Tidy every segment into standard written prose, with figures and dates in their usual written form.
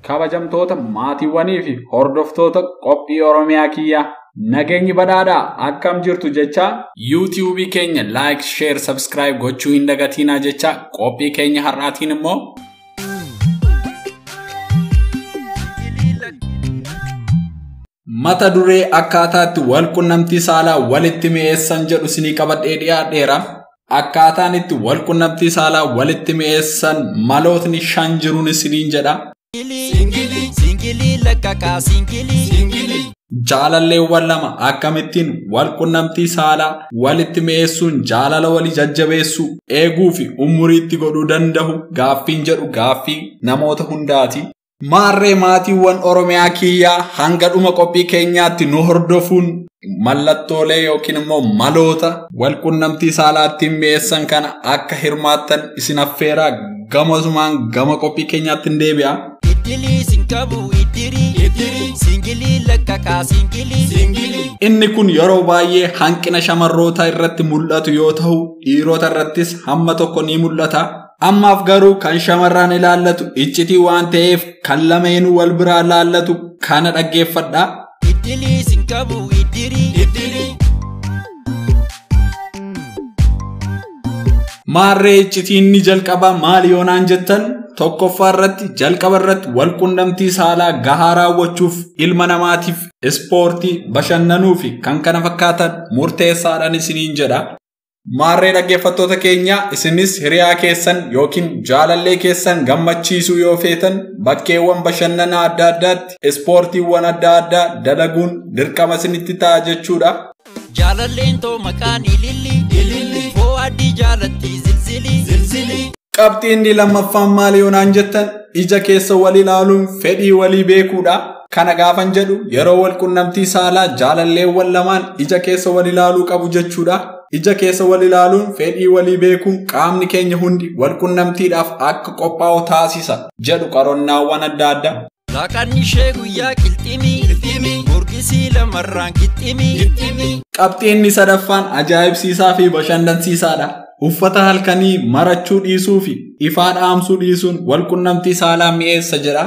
Kabajamtoota maatiiwwanii fi hordoftoota qophii Oromiyaa kiyyaa nageenyi badhaadhaa akkam jirtu jecha YouTube keenya like, share, subscribe gochuu hin dagatinaa jecha qophii keenya har'aatiin immoo mata duree akkaataatti wal qunnamtii saalaa walitti mi'eessan jedhu isinii qabadhee dhiyaadheera. Akkaataan itti wal qunnamtii saalaa walitti mi'eessan malootni 5 jiruun isiniin jedha. Jaalalleewwan lama akkamittiin wal qunnamtii saalaa walitti mi'eessuun jaalala walii jajjabeessuu eeguu fi umuriitti godhuu danda'u gaaffiin jedhu gaaffii namoota hundaati. Maarree maatiiwwan Oromiyaa kiyyaa hanga dhuma qophii keenyaatti nu hordofuun mallattoolee yookiin immoo maloota wal qunnamtii saalaatti mi'eessan kana akka hirmaattan isin affeeraa gamasumaan gama qophii keenyaatti hin deebi'a. Inni kun yeroo baay'ee hanqina shamarroota irratti mul'atu yoo ta'u dhiirota irrattis hamma tokko ni mul'ata. Ammaaf garuu kan shamarran ilaallatu iccitii waan ta'eef kan lameenuu wal biraa ilaallatu kana dhaggeeffadha. Maarree iccitiin ni jalqaba maali yoonaan jettan tokkoffaa irratti jalqaba irratti wal qunnamtii saalaa gahaa raawwachuuf ilma namaatiif ispoortii bashannanuu fi kan kana fakkaatan murteessaadhaan isiniin jedha. Maarree dhaggeeffattoota keenya isinis hiriyaa keessan yookiin jaalallee keessan gammachiisuu yoo feetan bakkeewwan bashannanaa adda addaatti ispoortiiwwan adda addaa dalaguun dirqama isinitti ta'a jechuudha. Jaalalleen too maqaan ililli ililli foo adii jaalatti zilzili zilzili. Qabxiin inni lammaffaan maali yoonaan jettan ija keessa wal ilaaluun fedhii walii beekuudha. Kana gaafan jedhu yeroo wal qunnamtii saalaa jaalalleewwan lamaan ija keessa wal ilaaluu qabu jechuudha. Ija keessa wal ilaaluun fedhii walii beekuun qaamni keenya hundi wal qunnamtiidhaaf akka qophaa'u taasisa jedhu qorannaawwan adda addaa. Laaqanni ishee guyyaa qilximii burqisii lamarraan qixximii. Qabxiin inni sadaffaan ajaa'ibsiisaa fi bashannansiisaadha. Uffata halkanii marachuu dhiisuu fi ifaa dhaamsuu dhiisuun wal qunnamtii saalaa mi'eessa jedha.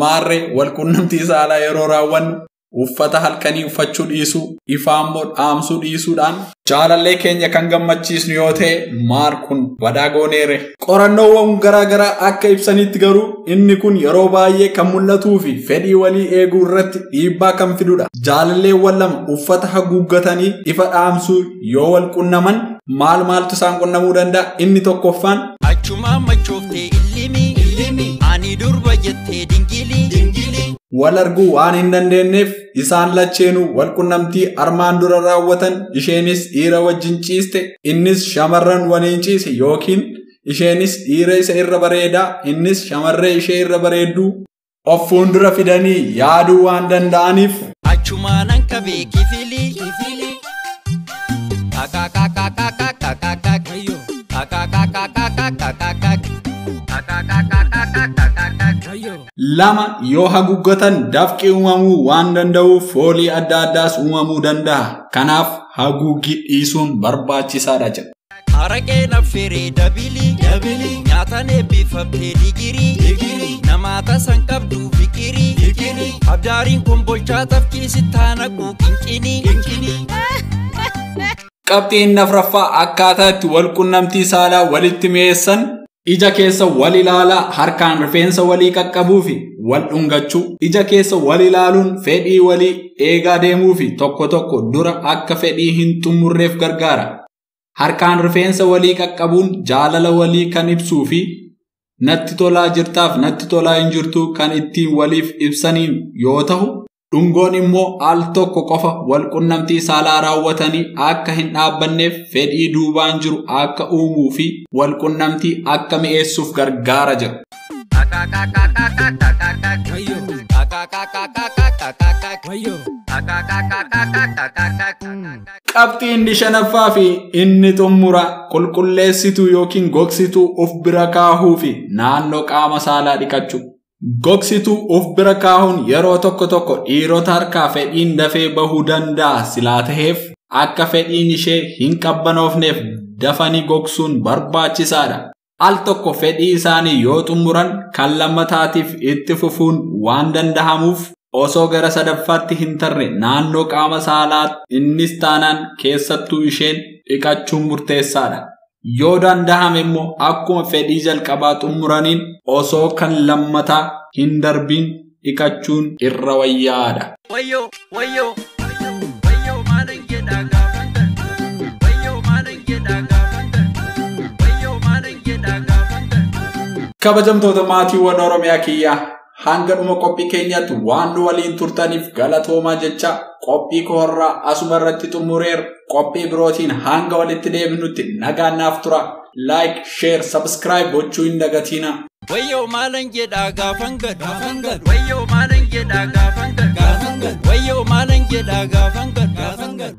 Maarree wal qunnamtii saalaa yeroo raawwannu uffata halkanii uffachuu dhiisuu, ifaa immoo dhaamsuu dhiisuudhaan jaalallee keenya kan gammachiisnu yoo ta'e maar kun badaa gooneere. Qorannoowwan garaagaraa akka ibsanitti garuu inni kun yeroo baay'ee kan mul'atuu fi fedhii walii eeguu irratti dhiibbaa kan fidudha. Jaalalleewwan lama uffata haguuggatanii ifa dhaamsuu yoo wal qunnaman maal maaltu isaan qunnamuu danda'a? Inni tokkoffaan achumaan machooftee illimi ani durba jettee dingili dingili. Wal arguu waan hin dandeenyeef isaan lacheenuu wal qunnamtii armaan dura raawwatan isheenis dhiira wajjin ciiste innis shamarran waliin ciise yookiin isheenis dhiira isa irra bareedaa innis shamarree ishee irra bareedduu of fuuldura fidanii yaaduu waan danda'aniif. Achumaan hanqabee kifili. Lama yoo haguuggatan dafqi uumamuu waan danda'uuf foolii adda addaas uumamuu danda'a. Kanaaf haguuggii dhiisuun barbaachisaadha jedha. Haraqeen affeeree dabilii nyaatan eebbifamtee digirii namaa tasan qabdu fikirii abdaariin kun bolchaa tafkiisi taanaquu qinqinii. Qabxiin afraffaa akkaataa itti wal qunnamtii saalaa walitti mi'eessan ija keessa wal ilaalaa harkaan rifeensa walii qaqqabuu fi wal dhungachuu. Ija keessa wal ilaaluun fedhii walii eegaa deemuu fi tokko tokko dura akka fedhii hin xumurreef gargaara. Harkaan rifeensa walii qaqqabuun jaalala walii kan ibsuu fi natti tolaa jirtaaf natti tolaa hin jirtu kan ittiin waliif ibsaniin yoo ta'u dhungoon immoo al tokko qofa wal qunnamtii saalaa raawwatanii akka hin dhaabbanneef fedhii duubaan jiru akka uumuu fi wal qunnamtii akka mi'eessuuf gargaara jedhu. Qabxiin inni shanaffaa fi inni xumura qulqulleessituu yookiin gogsituu of bira kaahuu fi naannoo qaama saalaa dhiqachuu. Gogsituu of bira kaahuun yeroo tokko tokko dhiirota harkaa fedhiin dafee bahuu danda'a silaa ta'eef akka fedhiin ishee hin qabbanoofneef dafanii gogsuun barbaachisaadha. Al tokko fedhii isaanii yoo xumuran kan lammataatiif itti fufuun waan dandahamuuf osoo gara sadaffaatti hin tarre naannoo qaama saalaa innis taanaan keessattuu isheen dhiqachuun murteessaadha. Yoo dandahame immoo akkuma fedhii jalqabaa xumuraniin osoo kan lammataa hin darbiin dhiqachuun irra wayyaadha. Wayyoo wayyoo wayyoo maalan jedhaa gaafan galu. Wayyoo maalan jedhaa gaafan galu. Wayyoo maalan jedhaa gaafan galu. Kabajamtoota maatiiwwan Oromiyaa kiyyaa, hanga dhuma qophii keenyaatti waan nu waliin turtaniif galatoomaa jecha qophii koorraa asuma irratti xumureera. Qophii birootiin hanga walitti deebinutti nagaan naaf tura. Like, share, subscribe gochuu hin dagatinaa. Wayyoo maalan jedhaa gaafan galu. Wayyoo maalan jedhaa gaafan galu. Wayyoo maalan jedhaa gaafan galu.